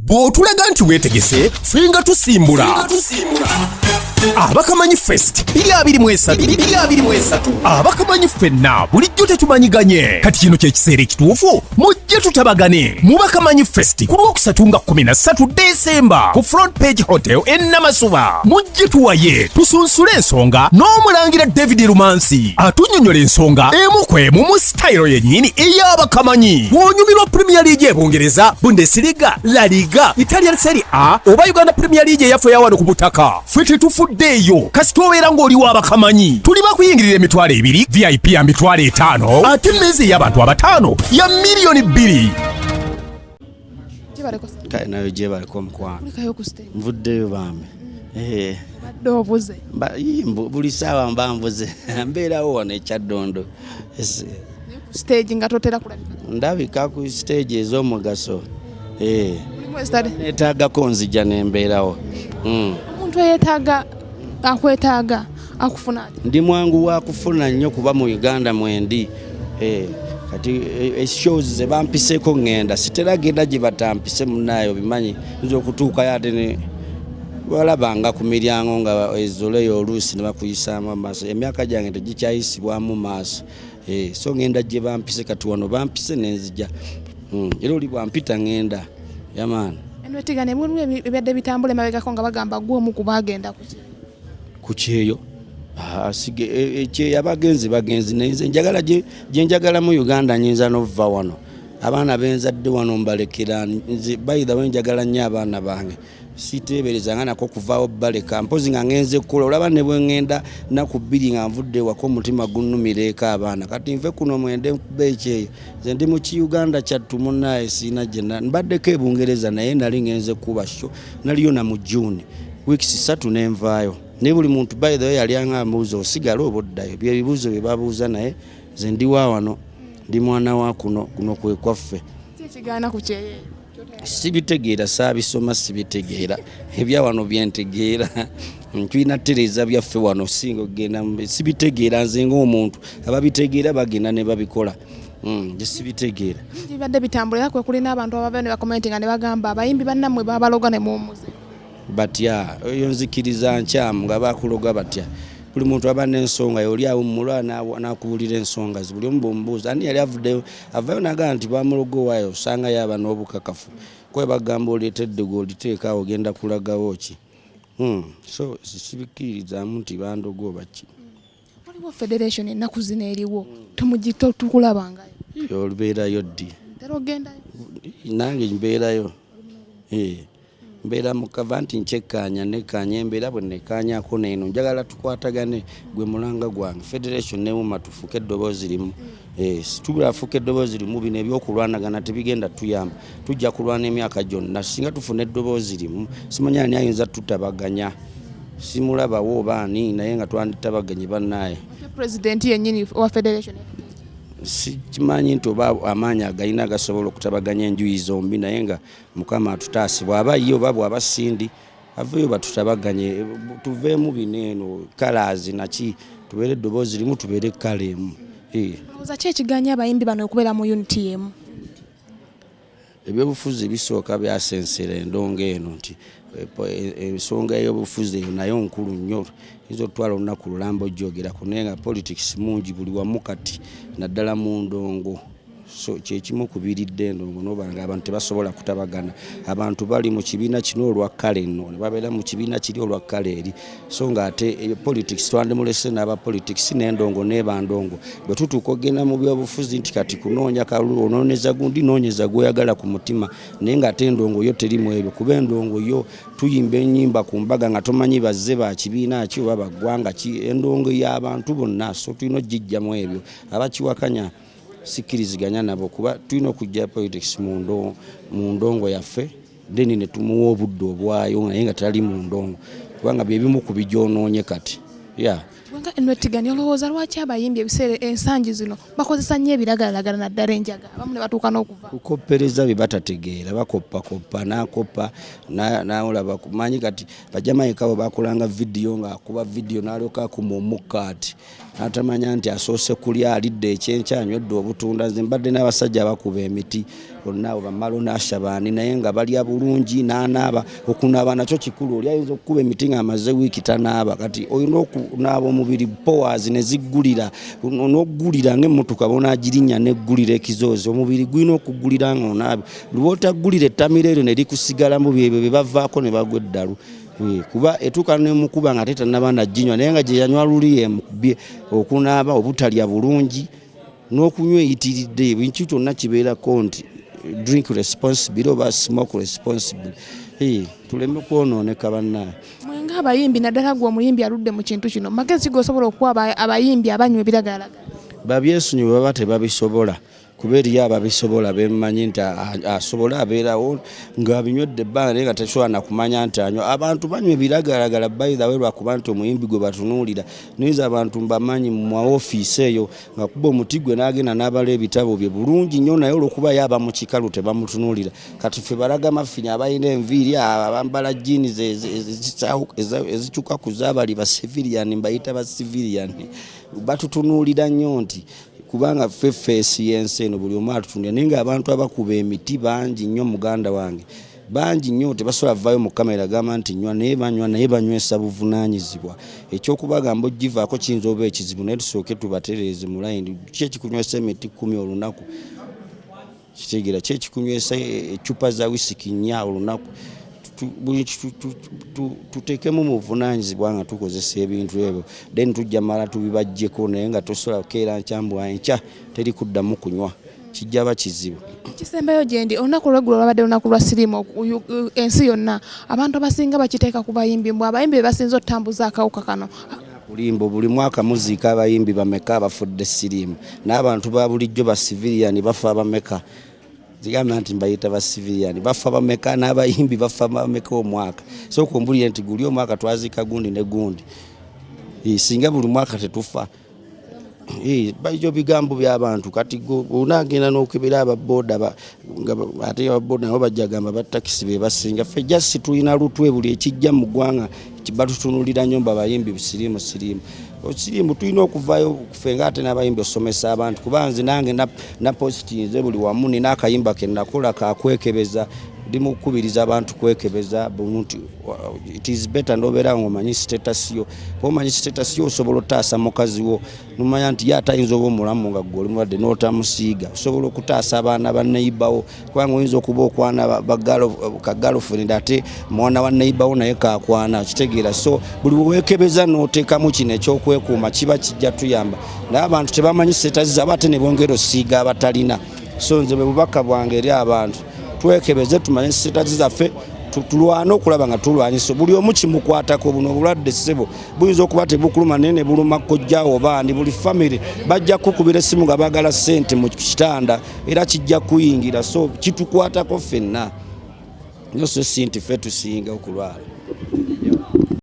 Bw'otulaga nti weetegese, ffe nga tusimbula. Abakamanyi Fest 2023. Abakamanyi ffenna bulijjo tetumanyiganye, kati kino kye kiseera ekituufu mujje tutabagane mu Bakamanyi Fest ku Lwokusatu nga 13 Desemba ku Front Page Hotel e Namasuba. Mujje tuwaye, tusunsule ensonga n'omulangira David Lumansi atunnyonnyola ensonga emu ku emu mu sitayiro yennyini ey'Abakamanyi. Bw'onyumirwa Premier League e Bungereza, Bundesliga, La Liga, Italian Serie A oba Uganda Premier League eyaffe eya wano ku butaka, ffe tetufuddeeyo kasita obeera ng'oli w'Abakamanyi. Tuli bakuyingirira 20,000, VIP ya 50,000, ate emmeeza ey'abantu abataano ya 2 miliyoni. Gyebaleko. Kale nayo gyebaleko, omukwano. Kulikayo ku stage. Nvuddeyo bambi. Obadde obuze. Buli saawa mba nvuze, mbeerawo wano ekyaddondo. Naye ku stage nga totera kulabika. Ndabika ku stage ez'omugaso. Mulimu ezitali. Neetaagako nzija nembeerawo. Omuntu eyeetaaga akwetaaga akufuna ati? Ndi mwangu wa kufuna nnyo kuba mu Uganda mwendi. Kati shows ze bampiseeko ŋŋenda, sitera genda gye batampise. Munaayo bimanyi nza okutuukayo ate ne walabanga ku miryango nga ezoleyo, oluusi ne bakuyisaamu amaaso. Emyaka gyange tegikyayisibwamu maaso. So ŋŋenda gye bampise. Kati wano bampise nenzija. Era oli bwampita ŋŋenda yamaani. Eno etigana ebimu ebadde bitambula emabegako nga bagamba gwe omu ku baagenda ku kyeyo. Ku kyeyo? Ah, ekyeyo abagenzi bagenzi, naye nze njagala gye njagala mu Uganda. Nyinza nova wano, abaana benzadde wano mbalekera. Nze by the way njagala nnyo abaana bange, siteebereza nga nako kuvaawo baleka, mpozi nga ngenze kula. Olaba ne bwe ŋŋenda 2 days nga nvudde ewaka, omutima gunnumireeko abaana. Kati nve kuno mwende nkuba ekyeyo? Nze ndi mu Kiuganda kyattu munaaye, siina gye mbaddeko e Bungereza, naye nali ngenze kuba show, naliyo na mu June, weeks 3 nenvaayo. Naye buli muntu by the way yali anga ambuuza, osigala oba oddayo? Bye bibuuzo bye babuuza, naye nze ndi wa wano, ndi mwana wa kuno, kuno kwe kwaffe. Ki ekigaana ku kyeyo eyo? Sibitegeera, saabisoma, sibitegeera. Ebya wano byentegeera, tulina tereeza byaffe wano, singa okugenda sibitegeera. Nze ng'omuntu, ababitegeera bagenda ne babikola. Nze sibitegeera. Bingi bibadde bitambula, era kwe kuli n'abantu abavayo ne bakomentinga ne bagamba abayimbi bannammwe babaloga ne muwummuze. Batya? Eyo nzikiriza nkyamu. Nga bakuloga batya? Buli muntu aba n'ensonga ye. Oli awummulwa n'akubuulira ensonga ze. Buli omu bwomubuuza ani yali avuddeyo avayo n'agamba nti bamuloga owaayo, osanga yaba n'obukakafu. Kuba bagamba oleeta eddogo oliteeka awo, ogenda kulagawo ki? So sibikkiririzaamu nti bandoga oba ki. Waliwo federation ennaku zino eriwo, temugito tukulabangayo. Olubeerayo ddi? Tera ogendayo. Nange mbeerayo. Mbeera mukava nti nkyekkaanya, nekkaanya embeera bwe nekkaanyako neeno. Njagala tukwatagane, gwe mulanga gwange. Federation newuma tufuuke eddoboozi limu. Tubulafuuka eddoboozi limu, bino ebyokulwanagana tebigenda tuyamba. Tujja kulwana emyaka gyonna. Singa tufuna eddoboozi limu, simanya ani ayinza tutabaganya, simulabawo oba ani, naye nga twanditabaganye bannaaye. Ate pulezidenti yennyini owa federation? Sikimanyi nti oba amaanyi agalina gasobola okutabaganya enjuyi zombi, naye nga Mukama atutaase. Bw'aba ye oba bw'aba sindi, aveeyo batutabaganye, tuveemu bino eno kalaazi naki, tubeere eddoboozi limu, tubeere colour emu. Olowooza ki ekiganya abayimbi bano okubeera mu unity emu? Ebyobufuzi bisooka byasensera endongo eno nti ensonga ey'obufuzi eyo nayo nkulu nnyo, yinza okutwala olunaku lulamba ogyogerako, naye nga politics mungi buli wamu kati, naddala mu ndongo. So kyekimu ku biridde endongo noba nga abantu tebasobola kutabagana. Abantu bali mu kibiina kino olwa colour eno, ne babeera mu kibiina kiri olwa colour eri. So nga ate politics twandimulese n'aba politics n'endongo n'eba ndongo. Bwe tutuuka okugenda mu byobufuzi nti kati kunoonya kalulu, onoonyeza gundi, noonyeza gw'oyagala ku mutima, naye ng'ate endongo yo terimu ebyo, kuba endongo yo tuyimba ennyimba ku mbaga nga tomanyi bazze ba kibiina ki oba baggwanga ki. Endongo y'abantu bonna, so tulina ogijjamu ebyo. Abakiwakanya sikkiriziganya nabo, kuba tulina okujja politics mu ndongo yaffe, then ne tumuwa obudde obwayo, naye nga tali mu ndongo, kubanga byebimu ku bijoonoonye kati ya. Nga enwetigani olowooza lwaki abayimbi ebiseera ensangi zino bakozesa nnyo ebiragalalagala naddala enjaga, abamu ne batuuka n'okuva Kukoppereza bye batategeera, bakoppakopa n'akoppa n'olaba manyi kati Bajamaika bwe bakolanga vidiyo ng'akuba vidiyo n'alyoka akuma omukka ati n'atamanya nti asoose kulya, alidde ekyenkya, anywedde obutunda. Nze mbadde n'abasajja abakuba emiti bonna abo bamalo n'ashabaani, naye nga balya bulungi n'anaaba. Okunaaba nakyo kikulu, oli ayinza okukuba emiti ng'amaze wiiki tanaaba. Kati olina okunaaba omubiri, pores ne ziggulira, n'oggulira ng'emmotoka bw'onaagirinnya n'eggulira ekizoozi. Omubiri gulina okuggulira ng'onaabye. Buli lw'otaggulira ettamiro eryo ne likusigalamu, byebyo bye bavaako ne bagwa eddalu. Kuba etuuka nemukuba nga ate tannaba naginywa, naye nga gye yanywa luli emukubye. Okunaaba, obutalya bulungi n'okunywa eyitiridde, ebintu kyonna kibeerako nti drink responsibly oba smoke responsibly. Tuleme kwonooneka bannange. Mwenga abayimbi, naddala gwe omuyimbi aludde mu kintu kino, magezi g'osobola okuwa abayimbi abanywa ebiragalalagala? Babyesunyi bwe baba tebabisobola, kuba eriyo ababisobola bemmanyi nti asobola abeerawo ng'abinywedde ebbanga naye nga tasobola nakumanya nti anywa. Abantu banywa ebiragalalagala by the way lwakuba nti omuyimbi gwe batunuulira, naye abantu mbamanyi mu maofiisi eyo nga kuba omuti gwe n'agenda n'abala ebitabo bye bulungi nnyo, naye olw'okuba ye aba mu kikalu tebamutunuulira. Kati ffe balaga mafinya abalina enviiri, abambala jjiini ezikyuka ku zaabali ba civilian, mbayita ba civilian, batutunuulira nnyo nti kubanga ffe face y'ensi eno buli omu atutunuulira. Naye ng'abantu abakuba emiti bangi nnyo, muganda wange, bangi nnyo, tebasobola vaayo mu kamera gamba nti nywa, naye banywa, naye banywesa buvunaanyizibwa. Ekyokubagamba ogivaako kiyinza oba ekizibu, naye tusooke tubatereeze mu layini. Ki ekikunywesa emiti 10 olunaku? Kitegeera ki ekikunywesa eccupa za wisiki 4 olunaku? Tuteekemu mu buvunaanyizibwa nga tukozesa ebintu ebyo, then tujja mala tubibaggyeko, naye nga tosobola kukeera nkya mbu enkya teri kuddamu kunywa, kijja ba kizibu. Ekisembayo gye ndi, olunaku olweggulo lwabadde lunaku lwa siriimu ensi yonna. Abantu abasinga bakiteeka ku bayimbi, mbu abayimbi be basinze okutambuza akawuka kano. Kulimba, buli mwaka muziika abayimbi bameka abafudde siriimu, n'abantu ba bulijjo ba civilian bafa bameka? Zigamba nti mbayita ba civilian bafa bameka, n'abayimbi bafa bameka omwaka? Sooka ombulire nti guli omwaka twaziika gundi ne gundi. Singa buli mwaka tetufa. Baijo bigambo by'abantu. Kati onaagenda n'okebera ababoda, ate ababoda nabo bajja gamba batakisi be basinga. Ffe just tulina lutwe, buli ekijja mu ggwanga batutunuulira nnyo mbu abayimbi siriimu, siriimu, siriimu. Tulina okuvaayo ffe nga ate n'abayimbi osomesa abantu, kuba nze nange napositinze buli wamu, nina akayimba ke nakola kakwekebeza, ndi mu kukubiriza abantu kwekebeza nti it is better n'obeera ng'omanyi status yo. Oba omanyi status yo, osobola otaasa mukazi wo nomanya nti ye atayinza oba omulamu nga gwe oli mulwadde n'otamusiiga. Osobola okutaasa abaana ba neighbour kubanga oyinza okuba okwana ka girlfriend ate mwana wa neighbour wo naye kakwana, kitegeera? So buli bweweekebeza n'oteekamu kino ekyokwekuuma kiba kijja tuyamba, naye abantu tebamanyi status zaabwe ate ne bongera osiiga abatalina. So nze bwe bubaka bwange eri abantu, twekebeze tumanye status zaffe, tulwane okulaba nga tulwanyisa buli omu kimukwatako. Buno obulwadde, ssebo, buyinza okuba tebukuluma naye ne buluma kojjaawo oba ani. Buli famire bajja kukubira essimu nga baagala ssente mu kitanda, era kijja kuyingira, so kitukwatako ffenna nyo, so si nti ffe tusinga okulwala.